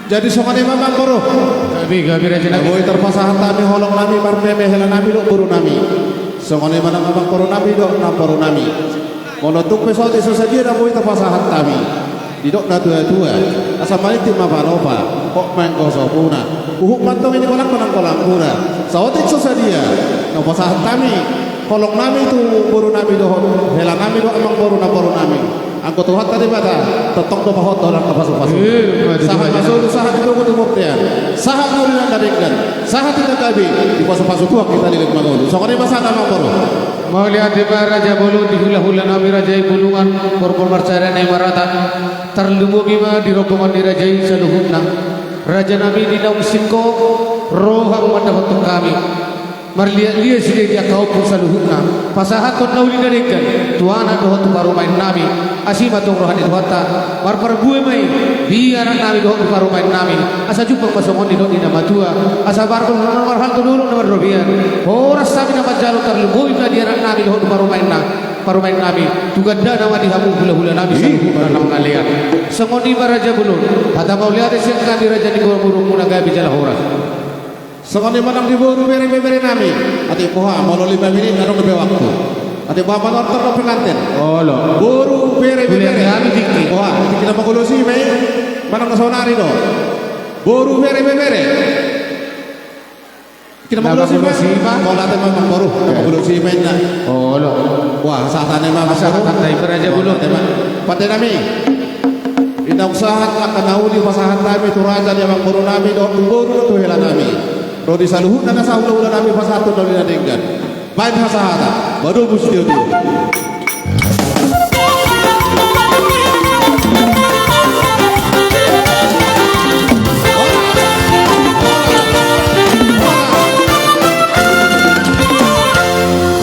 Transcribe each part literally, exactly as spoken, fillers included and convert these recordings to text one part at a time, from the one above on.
Jadi songon i ma amangboru. Gabe, gabe raja nami. Boi tarpasahat hami holong nami marmeme hela nami dohot boru nami. Songon i ma nang amangboru nami dohot namboru nami. Molo tung pe saotik so sadia na boi tarpasahat hami. Didok na tua-tua, asa maniti ma panopa, hot ma anggo sopuna. Huhut mantong i di kolang manang kolang muna. Saotik so sadia na pasahat hami holong nami tu boru nami dohot hela nami dohot amangboru namboru nami. Anggo Tuhanta Debata tongtong do pahot dohot angka pasu-pasu. Eh, maju, sahat maju. Na solu, sahat di togu tu bontean, sahat na uli nang na denggan, sahat di na gabe, dipasu-pasu Tuhan hita di leleng mangolu. Songon i ma sahat amangboru. Mauliate ma raja bolon di hula-hula nami raja i Bulungan, porpor marsada na i marata. Tarlumobi ma di rombongan ni raja i saluhutna. Raja nami di naung singkop, ro hamu mandapothon hami. Marliat-liat sude di angka ompung saluhutna. Pasahathon na uli na denggan tu anak dohot tu parumaen nami. Asi ma tong roha ni Tuhanta. Marparbue ma i di anak nami dohot di parumaen nami. Asa jumpang ma songon nidok ni na matua. Asa marhal-, marhalto dolok na marrobean. Horas hami na manjalo, tarlumobi ma di anak nami dohot di parumaen na-, parumaen nami. Tu gandana ma di hamu hula-hula nami saluhutna na mangalean. Songon i ma raja bolon. Hata mauliate sian hami raja ni boru-boru muna, gabe jala horas. Songon i ma nang di boru bere-bebere nami. Atik boha, molo lima menit adong dope waktu. Atik boha, manortor do penganten. Olo. Boru bere-bebere. Boha, atik kita mangolosi ma i. Manang na saonari do. Boru bere-bebere. Kita mangolosi ma i. Mauliate ma amangboru. Kita mangolosi ma i na. Olo. Wah, sahatna ma amangboru. Sahatna i ma raja bolon. Pande nami. Inda sahat angka na uli pasahat nami tu raja ni amangboru nami dohot tu boru dohot tu hela nami. Ro di saluhutna na sahula-hula nami pasahathon na uli na denggan. Baen hasahatan, madomu sitio-tio.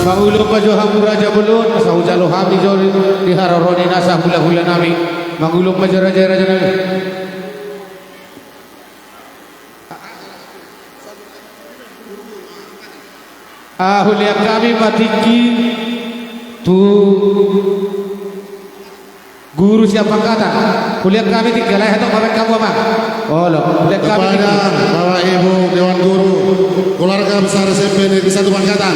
Mangulon ma jo hamu raja bolon, asa hujalo hami jo di haroro ni nasa hula-hula nami. Mangulon ma jo raja-raja nami. Ah, hulean hami ma tingki tu guru sian Pangkatan. Hulean hami tingki, alai hatop ma baen hamu amang. Olo, hulean hami tingki. Kepada Bapak Ibu Dewan Guru, keluarga besar S M P Negeri Satu Pangkatan,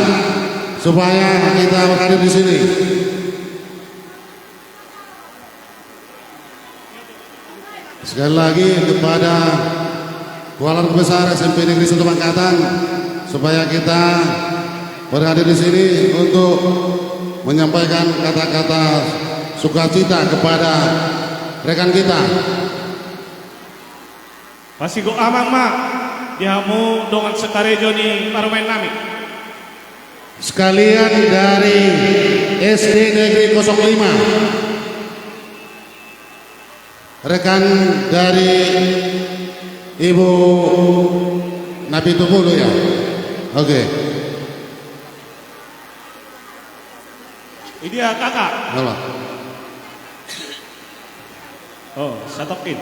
supaya kita hadir di sini. Sekali lagi kepada keluarga besar S M P Negeri Satu Pangkatan, supaya kita berhadir di sini untuk menyampaikan kata-kata sukacita kepada rekan kita. Pasigok amang ma di hamu dongan sakarejo ni parumaen nami. Sekalian dari S D Negeri kosong lima. Rekan dari Ibu Napitupulu ya? Oke. Idia kakak. Halo. Oh, satongkin.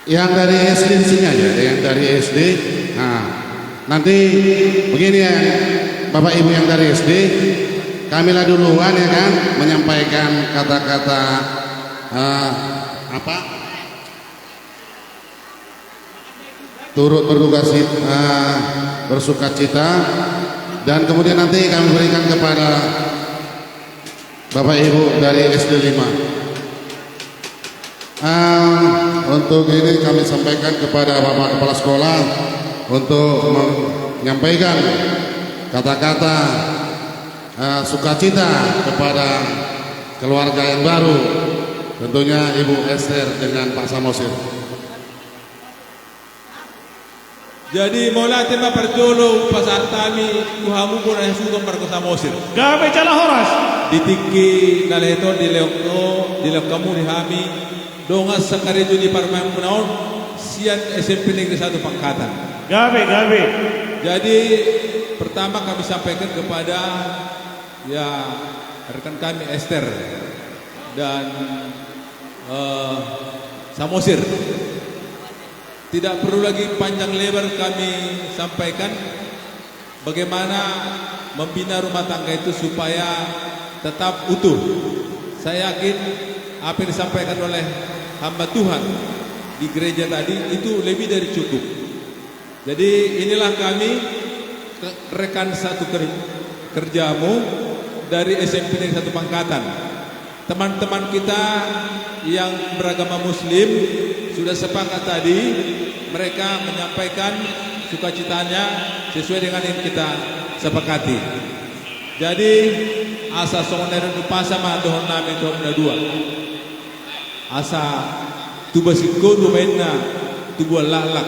Yang dari S D di sini aja, ada yang dari S D. Nah, nanti begini ya, Bapak Ibu yang dari S D, kamilah duluan ya kan, menyampaikan kata-kata, eh, apa? Turut berduka cita, eh, bersuka cita, dan kemudian nanti kami berikan kepada Bapak Ibu dari S D lima. Ah, untuk ini kami sampaikan kepada Bapak Kepala Sekolah untuk menyampaikan kata-kata, ah, sukacita kepada keluarga yang baru, tentunya Ibu Esther dengan Pak Samosir. Jadi, mauliate ma parjolo pasahat hami tu hamu bona hasuhuton marga Samosir. Gabe jala horas. Di tingki na lehet on dilehon, dilehon hamu di hami dongan sakarejo ni parumaenmuna on sian S M P Negeri Satu Pangkatan. Gabe, gabe. Jadi, pertama kami sampaikan kepada, ya, rekan kami Esther dan, eh, Samosir. Tidak perlu lagi panjang lebar kami sampaikan bagaimana membina rumah tangga itu supaya tetap utuh. Saya yakin apa yang disampaikan oleh hamba Tuhan di gereja tadi itu lebih dari cukup. Jadi inilah kami, ke-, rekan satu ker-, kerjamu dari S M P Negeri Satu Pangkatan. Teman-teman kita yang beragama Muslim sudah sepakat tadi, mereka menyampaikan sukacitanya sesuai dengan yang kita sepakati. Jadi, asa songon na nidok ni umpasa ma dohonon nami tu hamu na dua. Asa tubu singkoru ma inna tubuan laklak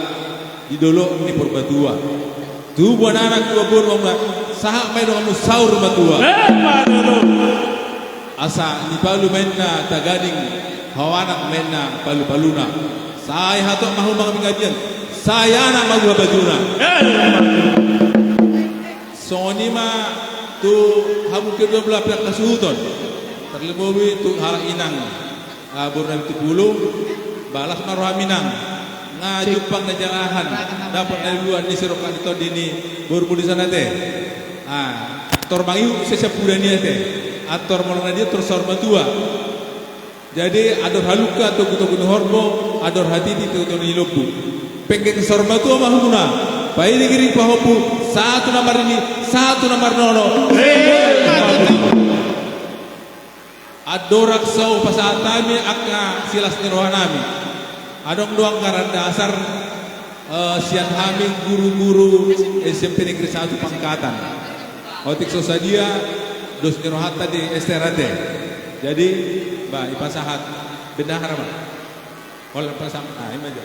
di dolok ni Purbatua. Tubuan anak, tubuan boru ma inna, sahat ma i dohot hamu saur matua. Emma tutu. Asa nipalu ma inna tagading, haoanak ma inna palupaluna. Sai hatop ma hamu mangabiabian, sai anak ma buha bajuna. Emma tutu. Songon i ma tu hamu kedua belah pihak hasuhuton, terlebih tu halak inang, ah, boru Napitupulu, las ma roham inang. Nga jumpang na jalahan, dapot na niluluan ni sirongkap ni tondi ni borumu dison ate. Ah, tor mangihut sian sampudan i ate. Antor molo na dia tor saur matua. Jadi, andor halumpang togutogu ni horbo, andor hatiti togutogu ni lombu. Penggeng saur matua ma hamuna, paidi giring pahompu, sahat tu na marnini, sahat tu na marnono. Andorang so pasahat hami angka silas ni roha nami. Adong do anggaran dasar, eh, sian hami guru-guru S M P Negeri Satu Pangkatan. Otik so sadia, dos ni rohanta di Ester ate. Jadi, ba, ipasahat bendahara ma. Ol pasahat, ah, ima jo.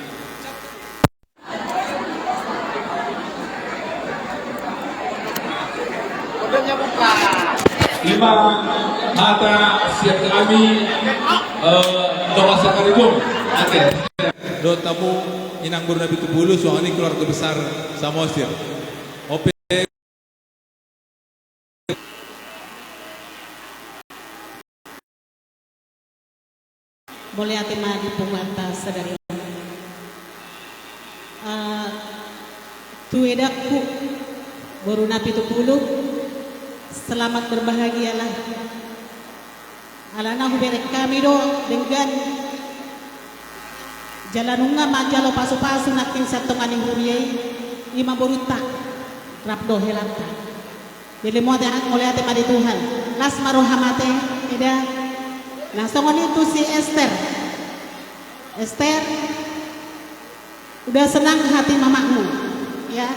Ima hata sian hami, eh, dongan sakarejo. Oke. Dohot hamu inang boru Napitupulu, suang ni keluarga besar Samosir. Ope. Mauliate ma di punguanta sadari on. Eh, tu edangku, boru Napitupulu, selamat berbahagialah. Alana hubereng hami do denggan jala nunga manjalo pasupasu nangkin sian tonga ni huria i, ima borunta rap dohot helanta. Jadi mauliate, mauliate ma di Tuhan. Las ma roham ate, eda. Nah, songon i tu si Ester. Ester, udah senang hati mamamu, ya.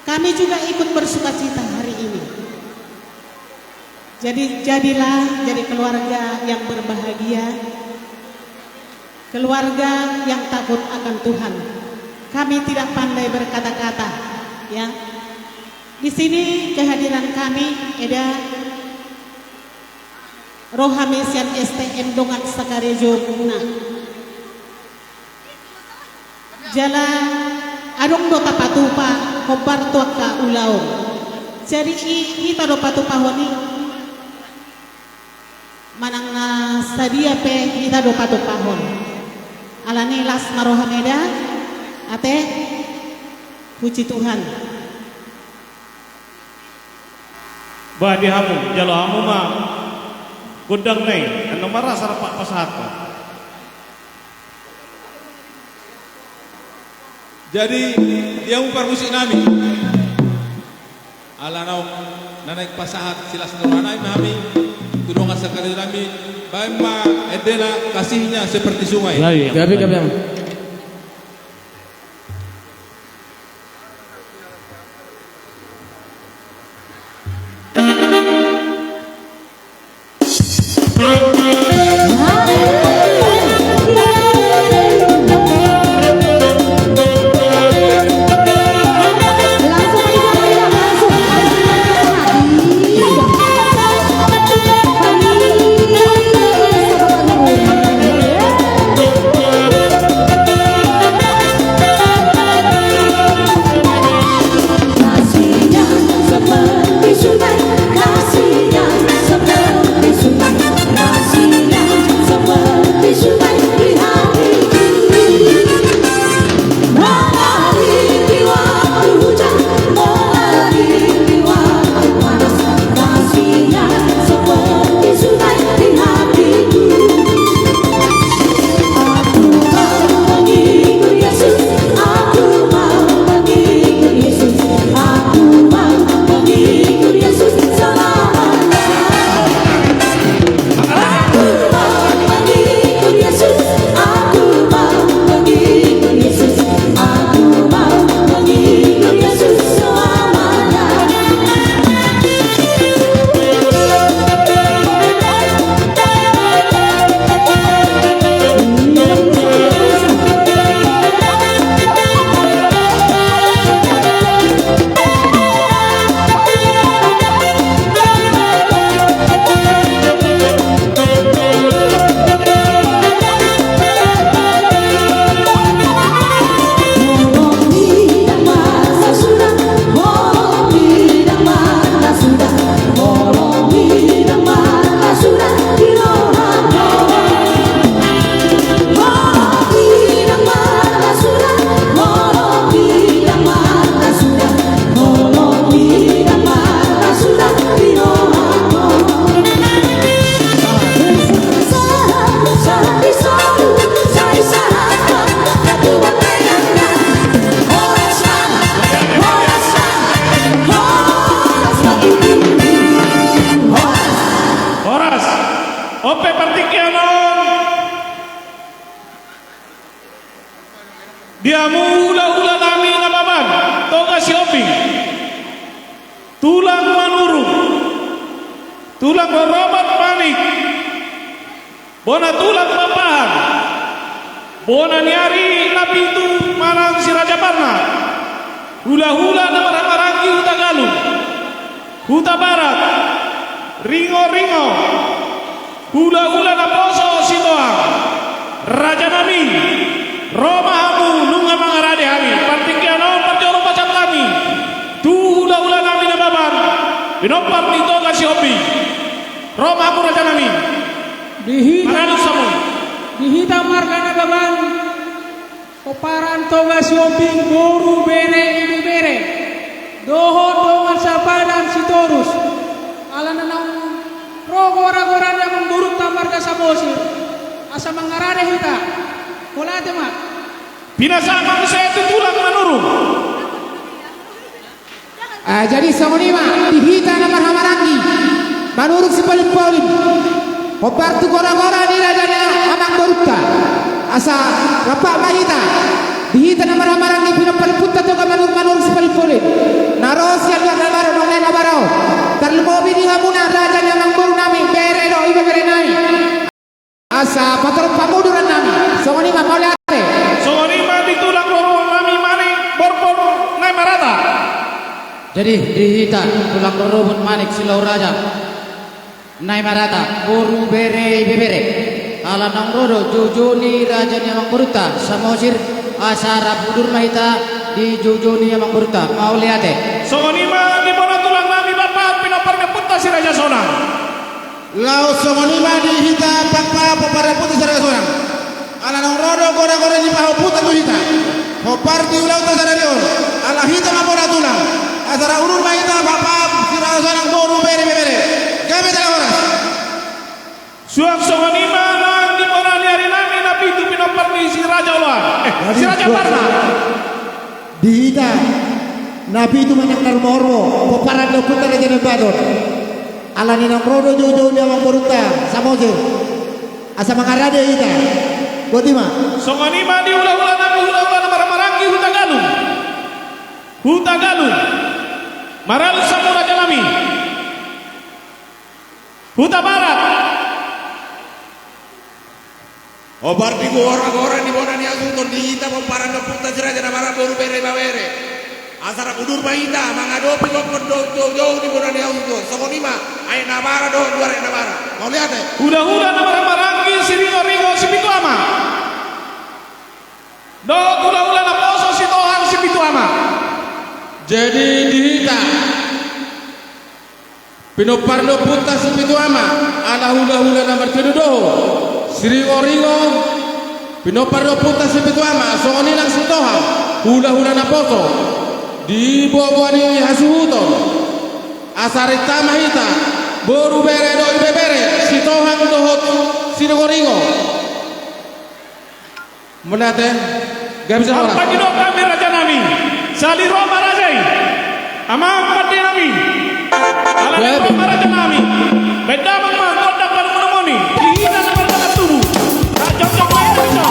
Kami juga ikut bersukacita hari ini. Jadi, jadilah jadi keluarga yang berbahagia, keluarga yang takut akan Tuhan. Kami tidak pandai berkata-kata, ya. Di sini kehadiran kami, eda, ro hami sian S T M dongan sakarejo muna. Jala adong do tapatupa hombar tu angka ulaon. Jadi i, hita do patupahon i. Manang na sadia pe hita do patupahon. Alani las ma roham eda, ate, puji Tuhan. Bah, di hamu, jalo hamu ma gondang na i, annon marasa rap pasahathon. Jadi, di hamu parmusik nami. Ala naung na naeng pasahat silas ni roha nami, tu dongan sakarejo nami, baen ma endena Kasihnya Seperti Sungai. Gabe, gabe. Partingkian on, di hamu hulahula nami Nababan, Toga Sihombing, tulang Manurung, tulang Rorobot Manik, bona tulang Pakpahan, bona ni ari na pitu manang Si Raja Parna, hulahula na marhahamaranggi Hutagalung, Hutabarat, Ringoringo, hulahula naposo Sitohang, raja nami, ro ma hamu nunga mangarade hami. Partingkian on parjolo pasahat hami tu hulahula nami Nababan, pinompar ni Toga Sihombing. Ro ma hamu raja nami. Di hita, mangalus hamu. Di hita marga Nababan, pomparan Toga Sihombing, boru, bere, ibebere, dohot dongan sapadan Sitorus. Ala na naung ro goragora ni amangborunta marga Samosir, asa mangarade hita. Mauliate ma. Pinasahat ma muse tu tulang Manurung. Ah, jadi songon i ma di hita na marhahamaranggi Manurung Sipaling-paling, hombar tu goragora ni raja ni amangborunta, asa rap ma hita. Di hita na marhahamaranggi pinompar ni ompunta Toga Manurung, Manurung Sipaling-paling, na ro sian luat Nababan, naung naeng Nababan on, tarlumobi di hamuna raja ni amangboru nami, bere dohot ibebere nami. Asa patorop hamu uduran nami. Songon i ma, mauliate. Songon i ma di tulang Rorobot nami Manik, Borbor Nai Marata. Jadi di hita tulang Rorobot Manik, Silau Raja Nai Marata, boru, bere, ibebere, ala naung ro do joujou ni raja ni amangborunta Samosir, asa rap udur ma hita di joujou ni amangborunta. Mauliate. Songon i ma di bona tulang nami Pakpahan, pinompar ni ompunta Si Raja Sonang. Laos songon i ma di hita Pakpahan, pomparan ni ompunta Si Raja Sonang. Ala naung ro do goragora ni pahompunta tu hita, hombar di ulaonta sadari on. Ala hita ma bona tulang, asa rap udur ma hita Pakpahan, Si Raja Sonang, boru, bere, ibebere. Gabe jala horas. Suang songon i ma nang di bona ni ari nami na pitu, pinompar ni Si Raja Oloan, eh, Si Raja Parna. Di hita na pitu manang na rumaorbo, pomparan ni ompunta Raja Nababan, ala ni naung ro do joujou ni amangborunta Samosir, asa mangarade hita. Boti ma. Songon i ma di hulahula nami, hulahula na marhahamaranggi Hutagalung. Hutagalung. Mangalus hamu raja nami. Hutabarat. Hombar di goragora ni bona ni hasuhuton, di hita pomparan ni ompunta Si Raja Nababan, boru, bere, ibebere, asa rap udur ma hita mangadopi gokhon dohot joujou ni bona ni hasuhuton. Songon i ma Aek Nababan dohot luat Aek Nababan. Mauliate. Hulahula na marhahamaranggi Siringoringo Sipitu Ama, dohot hulahula naposo Sitohang Sipitu Ama. Jadi di hita pinompar ni ompunta Sipitu Ama, ala hulahula na martinodohon, Siringoringo, pinompar ni ompunta Sipitu Ama, songon i nang Sitohang, hulahula naposo di boaboa ni hasuhuton, asa rinta ma hita, boru, bere dohot ibebere, Sitohang dohot Siringoringo. Mauliate. Gabe jala horas. Amang pande nami, raja nami. Sali ro ma raja i. Amang pande nami. Alani i ro ma raja nami. Baen damang ma gondang panumoni. Di hita na marga Tubu. Jongjong ma hita.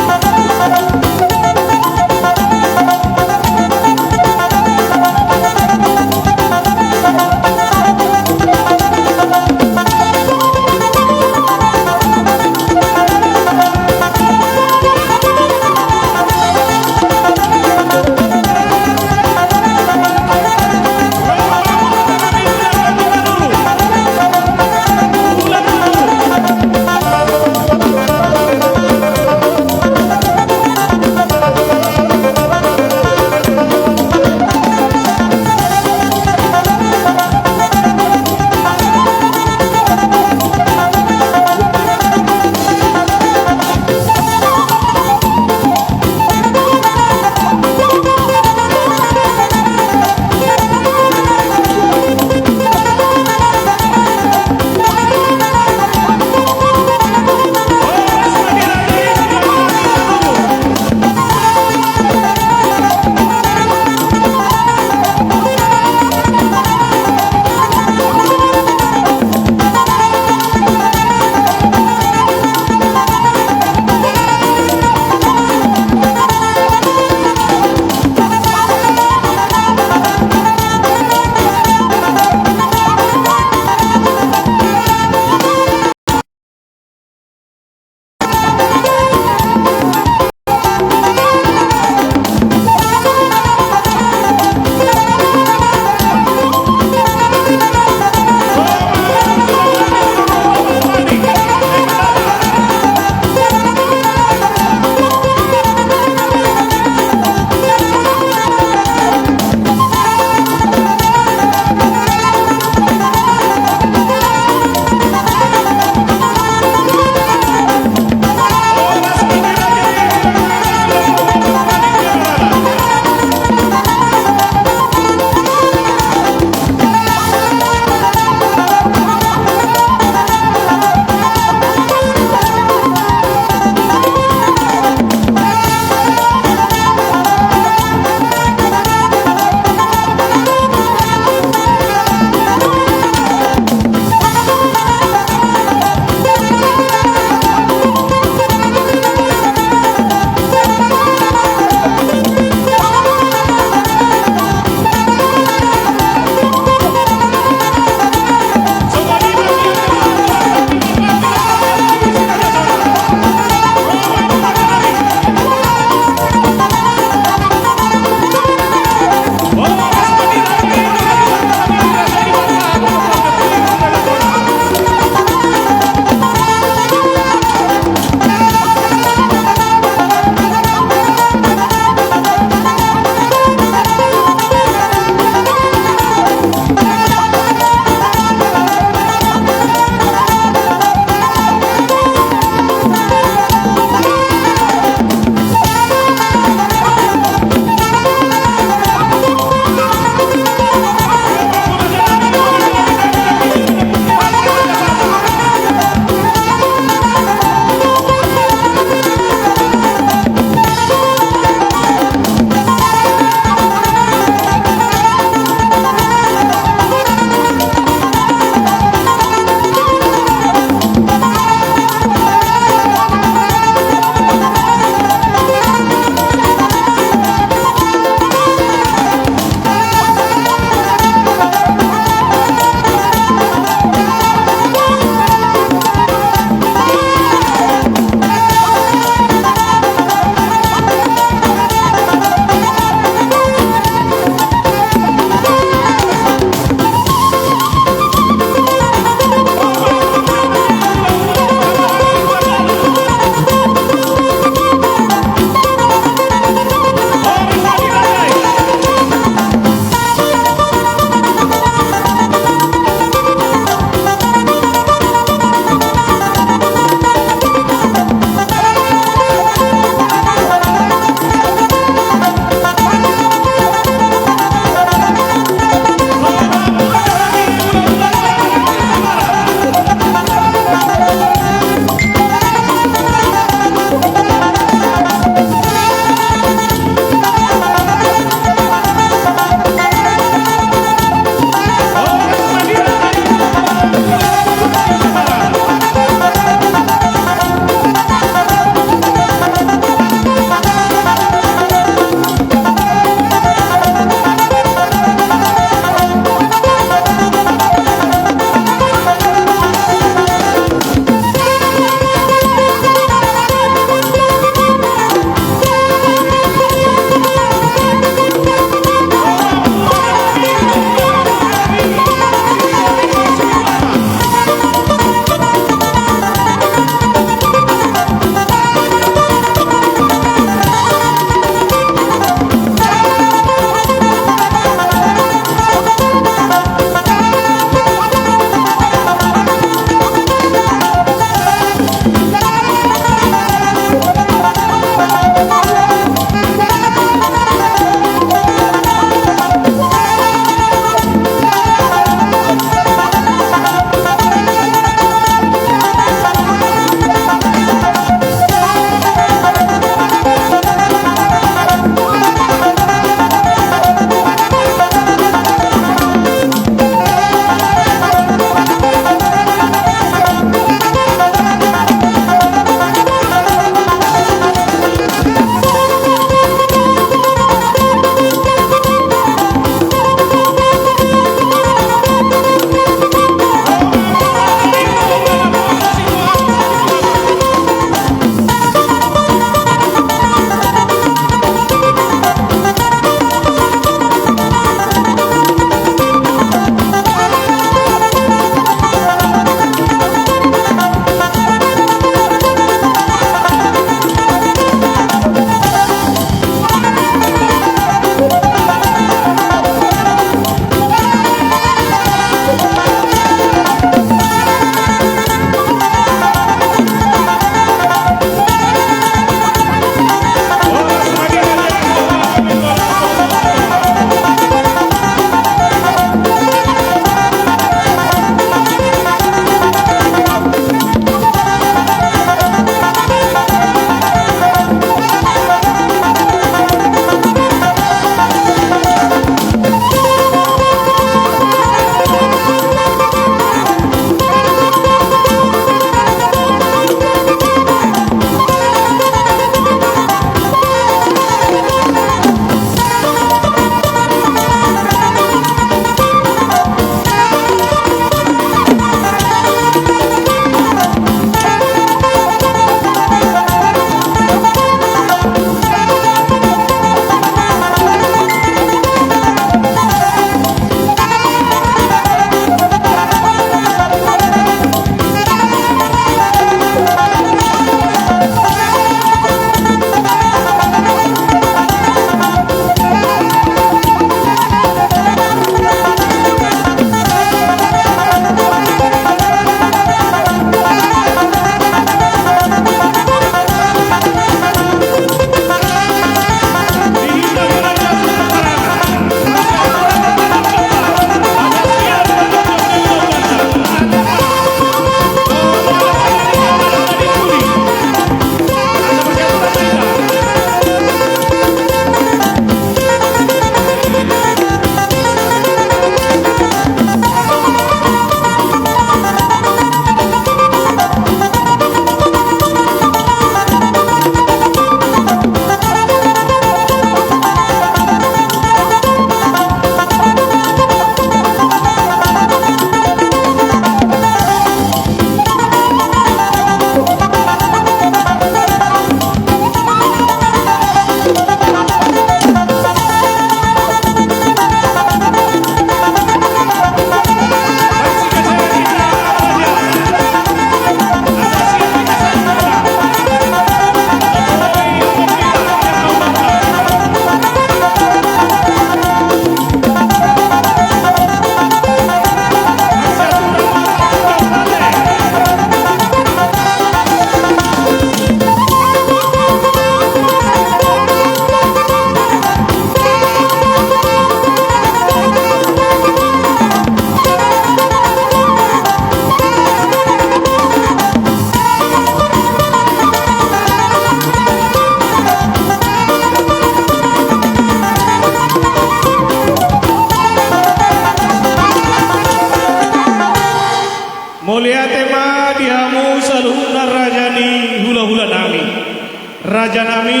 Raja nami,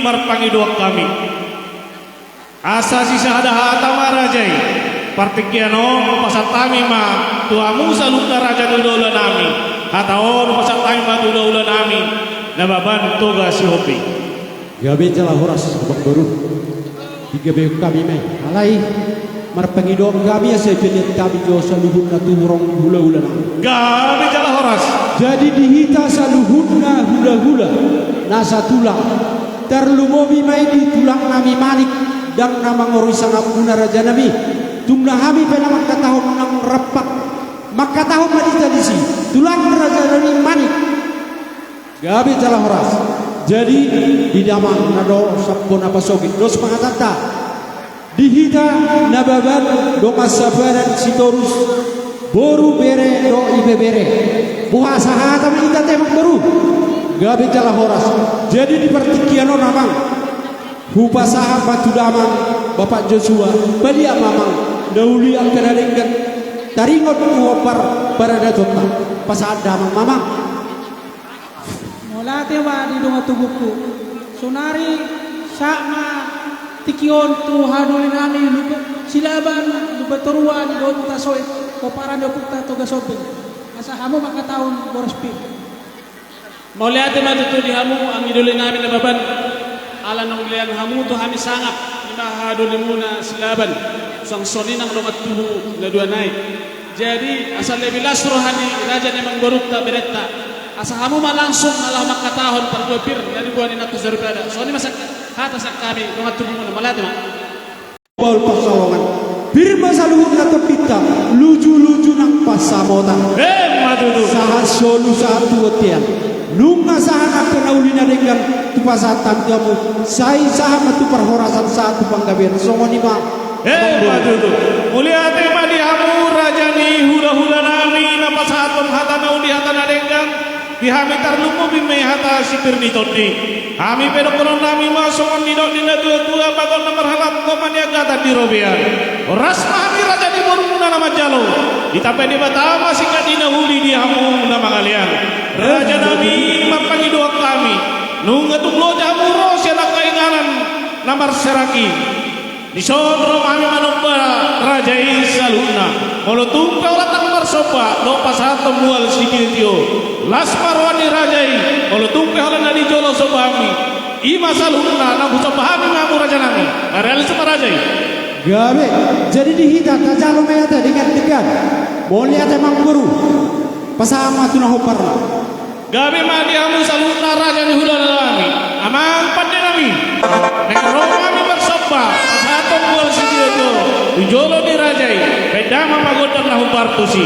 marpangidoan hami. Asa sisada hata ma raja i. Partingkian on hupasahat hami ma tu hamu saluhutna raja ni hulahula nami. Hata on hupasahat hami ma tu hulahula nami Nababan Toga Sihombing. Gabe jala horas, amangboru. Digabehon hami ma i. Alai marpangidoan hami asa ipelean hami jo saluhutna tubu rong hulahula nami. Gabe jala horas. Jadi di hita saluhutna hulahula na satulang, tarlumobi ma i di tulang nami Manik, ndang na mangorui sangapmuna raja nami. Tung na hami pe na mangkatahon nang rampak, mangkatahon ma hita disi, tulang raja nami Manik. Gabe jala horas. Jadi di damang na do sampo na pasogit, dos ma hatanta. Di hita Nababan dongan sapadan Sitorus, boru, bere dohot ibebere, boha sahata ma hita, amangboru? Gabe jala horas. Jadi di partingkian on, amang, hupasahat ma tu damang, Bapak Josua, balian ma, amang, na uli angka na denggan, taringot tu hombar paradatonta. Pasahat damang ma, amang. Mauliate ma di dongan tubungku. Saonari sahat ma tingki on tu hahadoli nami Lumban Silaban, Lumban Toruan dohot Hutasoit, pomparan ni ompunta Toga Sihombing. Asa hamu mangkatahon boras pir. Mauliate ma tutu di hamu angka hahadoli nami Nababan, ala naung lean hamu tu hami sangap, i ma hahadolimuna Silaban, suang songon i nang dongan tubu na dua nai. Jadi asa lebih las roha ni raja ni amangborunta, berenta, asa hamu ma langsung na laho mangkatahon pardua pir na diboan ni Natu Saripada. Songon i ma sian hata sian hami dongan tubumuna, mauliate ma. Bahul pansalongan, pir ma saluhutna tombinta, luju-luju nang pansamotan. Emma tutu. Sahat solu sahat tu bontean. Nunga sahat angka na uli na denggan tu pasahaton hamu, sai sahat ma tu parhorasan, sahat tu panggabean. Songon i ma. Emma tutu. Mauliate ma di hamu raja ni hulahula nami na pasahathon hata na uli, hata na denggan. Di hami tarlumobi ma i hata sipir ni tondi. Hami pe dohonon nami ma songon nidok ni na tua-tua: Bagot na marhalak, toma ni agatan di robean. Horas ma hami raja ni borumuna na manjalo, ditambai Debata ma singkat ni na uli di hamu na mangalean. Raja nami, marpangidoan hami, nunga tung loja hamu ro sian angka inganan na marserang i. Dison ro ma hami manomba raja i saluhutna. Molo tung pe holan ndang marsomba dohot pasahathon mual sitio-tio, las ma roha ni raja i. Molo tung pe holan na di jolo somba hami, i ma saluhutna na husomba hami ma hamu raja nami. Ari-ari somba raja i. Gabe. Jadi di hita tajalo ma i hata denggan-denggan. Mauliate, amangboru. Pasahat ma tu na hombar. Gabe ma di hamu saluhutna raja ni hulahula nami, amang pande nami. Naeng ro ma hami marsomba pasahathon mual sitio-tio tu jolo ni raja i, baen damang ma gondang na hombar tusi.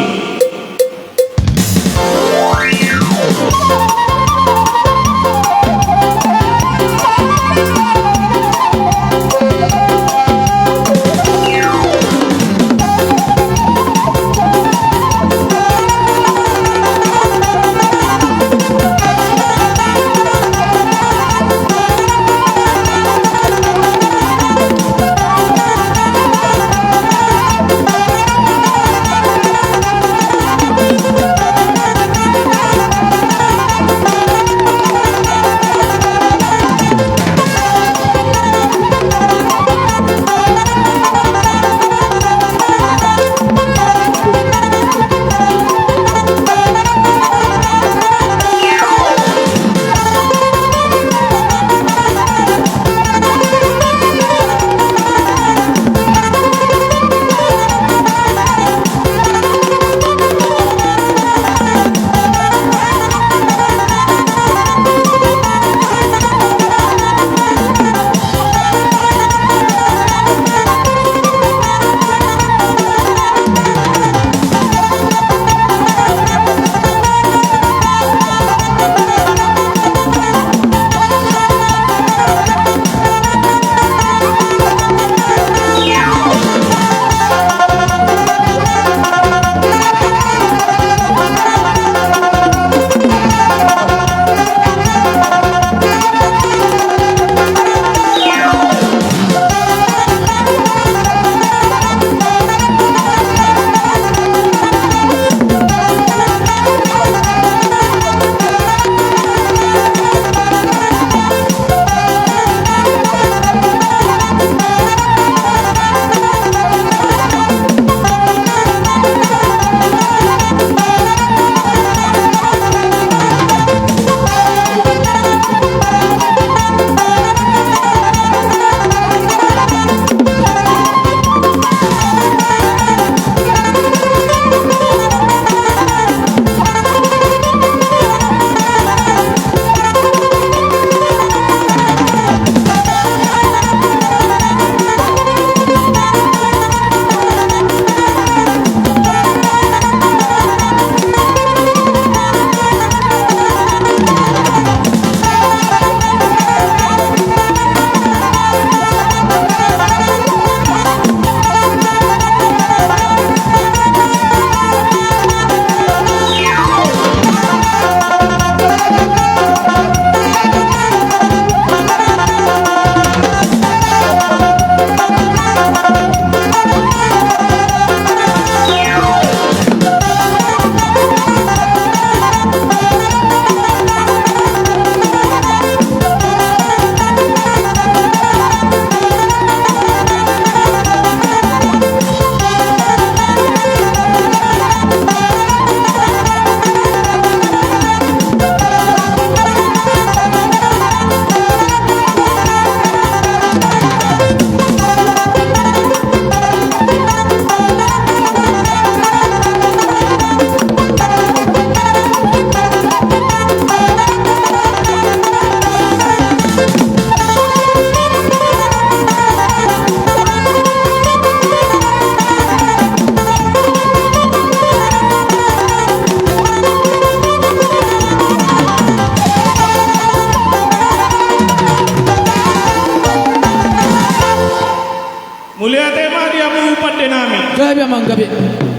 Gabe amang, gabe.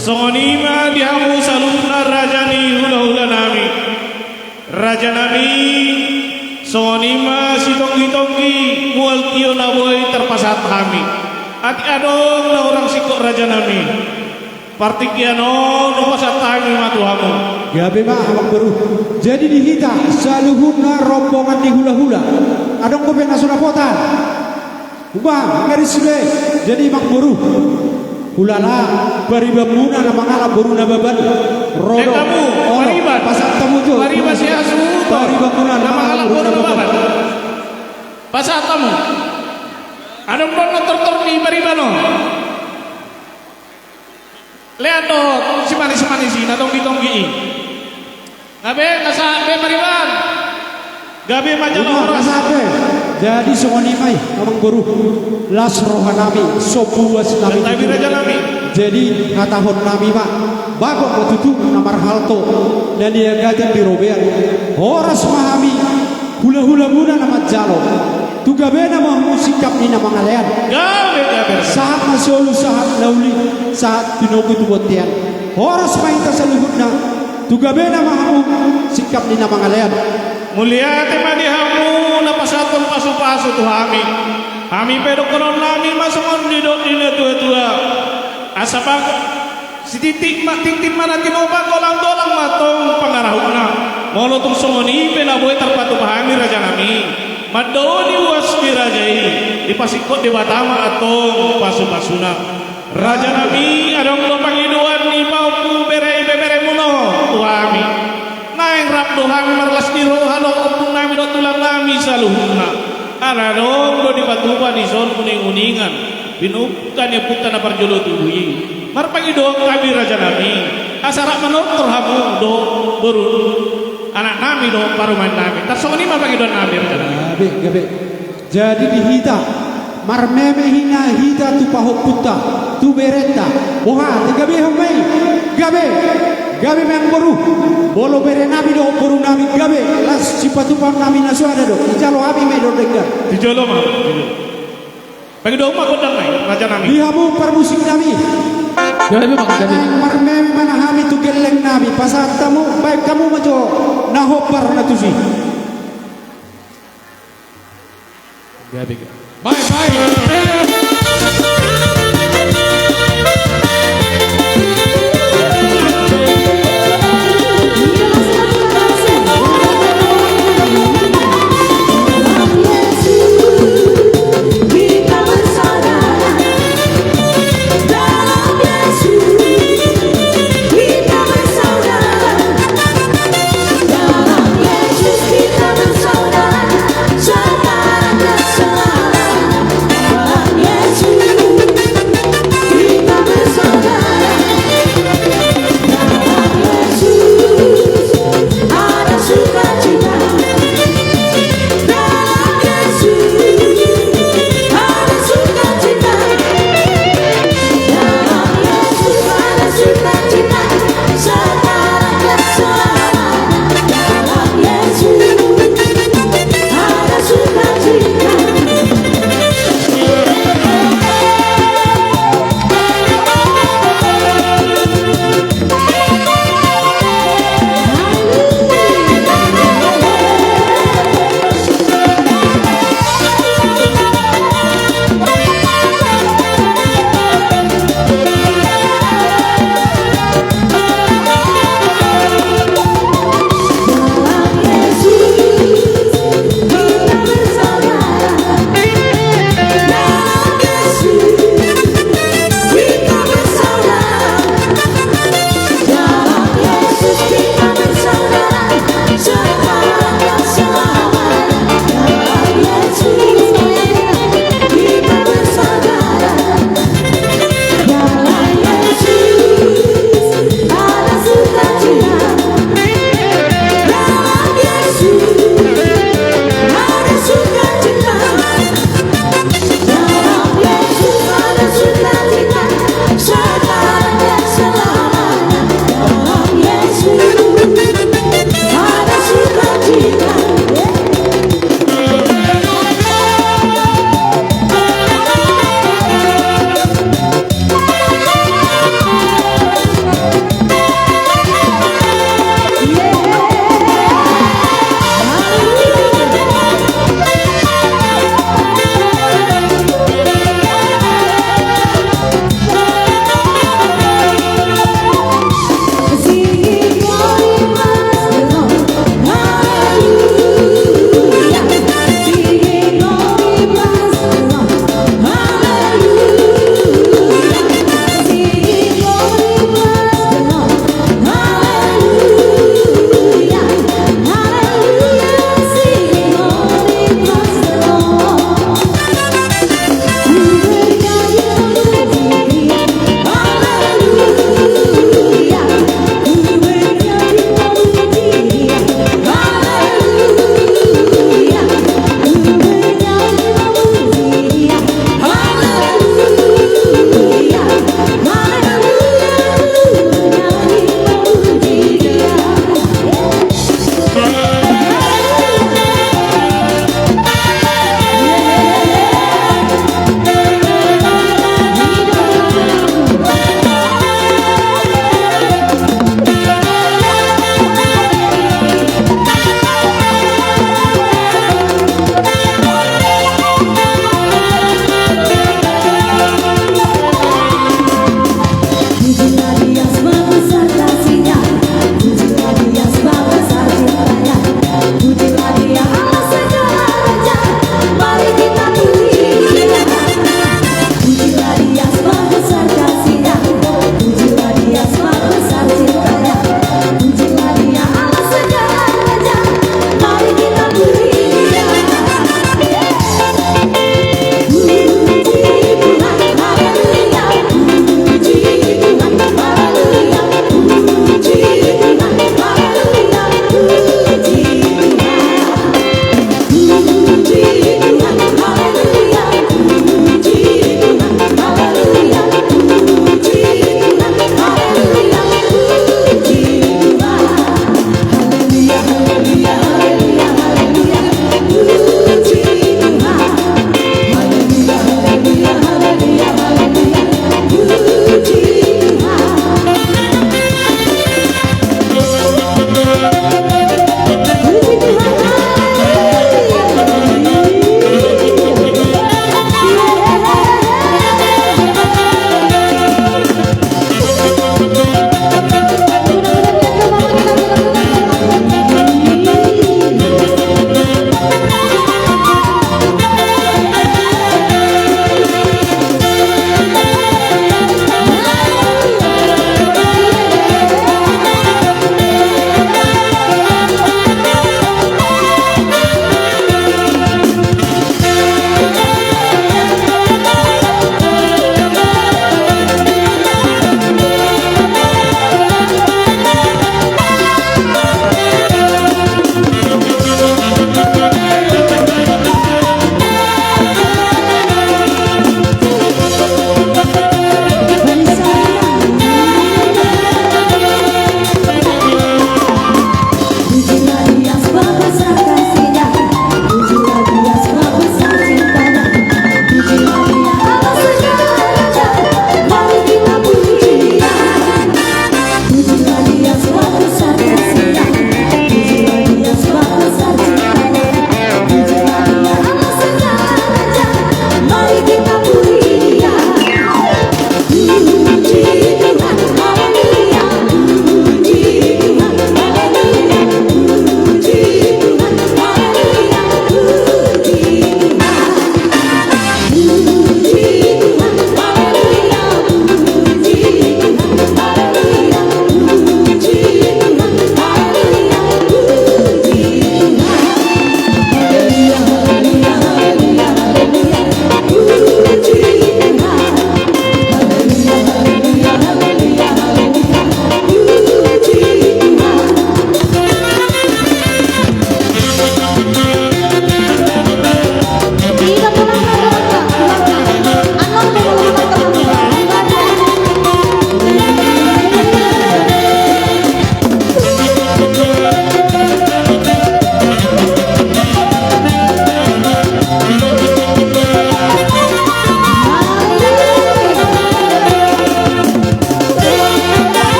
Songon i ma di hamu saluhutna raja ni hulahulanami. Rajanami, songon i ma sitonggitonggi mual tio na boi tarpasahat hami. Atik adong na hurang singkop rajanami, partingkian on hupasahat hami ma tu hamu. Gabe ma amang boru. Jadi di hita saluhutna rombongan ni hulahula, adong dope na so dapotan? Uba, ngeri sude. Jadi amang boru, hulala paribanmuna na mangalap boru Nababan. Ro do. Entamu, olo, pariban. Pasahat hamu jo. Pariban si asu. Paribanmuna na mangalap boru Nababan. Pasahat hamu. Adong do na tortor ni pariban on? Lean do simanis-manis i na tonggitonggi i. Gabe, na sahat be pariban. Gabe ma jala horas. Gabe. Jadi songon i ma i amang boru. Las rohanami, so puas nami. Gabe rajanami. Jadi hatahonnami ma, bagot ma tutu na marhalto na niagatan di robean. Horas ma hami hulahulamuna na manjalo. Tu gabena ma hamu singkap ni na mangalean. Gabe, gabe. Sahat ma solu, sahat na uli, sahat pinogu tu bontean. Horas ma hita saluhutna. Tu gabena ma hamu singkap ni na mangalean. Mauliate ma di hamu na pasahathon pasupasu tu hami. Hami pe dohononnami ma songon didok ni natuatua. Asa bangkok sitintin ma, tintin ma na tinopa, golanggolang ma tong pangarahutna. Molo tung songon i pe na boi tarpatupa hami rajanami, mandao ni uas ni raja i, dipasingkop Debata ma antong pasupasuna. Rajanami, adong do pangidoan ni pahompu bere ibeberemuna on tu hami. Naeng rap do hami marlas ni roha dohot ompungnami dohot tulangnami saluhutna. Ala adong do dipatupa dison uninguningan, pinungka ni ompunta na parjolo tubu i. Marpangidoan hami rajanami, asa rap manortor hamu dohot boru, anaknami dohot parumaennami. Tarsongon i ma pangidoannami rajanami. Gabe, gabe. Jadi di hita, marmeme hina hita tu pahompunta, tu berenta. Boha, digabehon ma i? Gabe, gabe ma amang boru. Molo berenami dohot borunami gabe, las sipatupaonnami na so ada do. Dijalo hami ma i do denggan. Dijalo ma. Pangidoan ma gondang nai, rajanami. Di hamu parmusiknami. Gabe ma, gabe. Marmeme ma hami tu gellengnami, pasahat hamu, baen hamu ma jo na hombar na tusi. Gabe, gabe. Baik, baik.